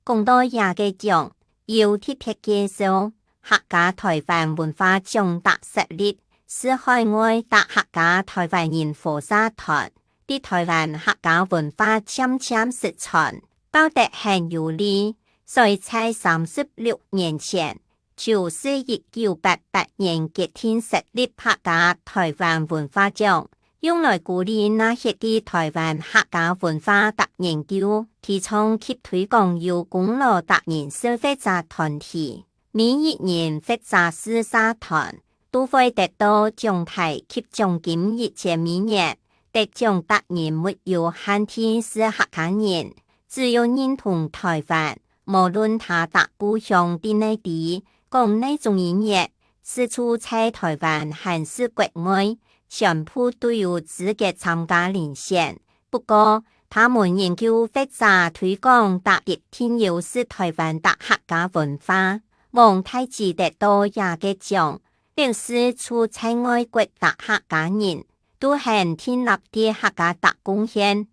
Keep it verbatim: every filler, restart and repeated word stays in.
講到這个獎，有特別介紹，客家臺灣文化獎得設立，係海外搭客家臺灣人和社團，對臺灣客家文化漸漸失傳，搞得很憂慮。所以在三十六年前，就係一九八八年決定設立客家臺灣文化獎，用來鼓勵那些對臺灣客家文化得研究、提倡及推廣有功勞得人士或者團體。每一人或者係社團，都會得到獎牌及獎金一千美元。得獎得人沒有限定係客家人，只要認同臺灣，無論他的故鄉在哪地，講哪種語言，係住在臺灣還係國外，全部都有資格參加遴選。不過，他們研究或者推廣得一定要係臺灣的客家文化。王大醅得到這个獎，表示住在外國的客家人，都很定立在客家的貢獻。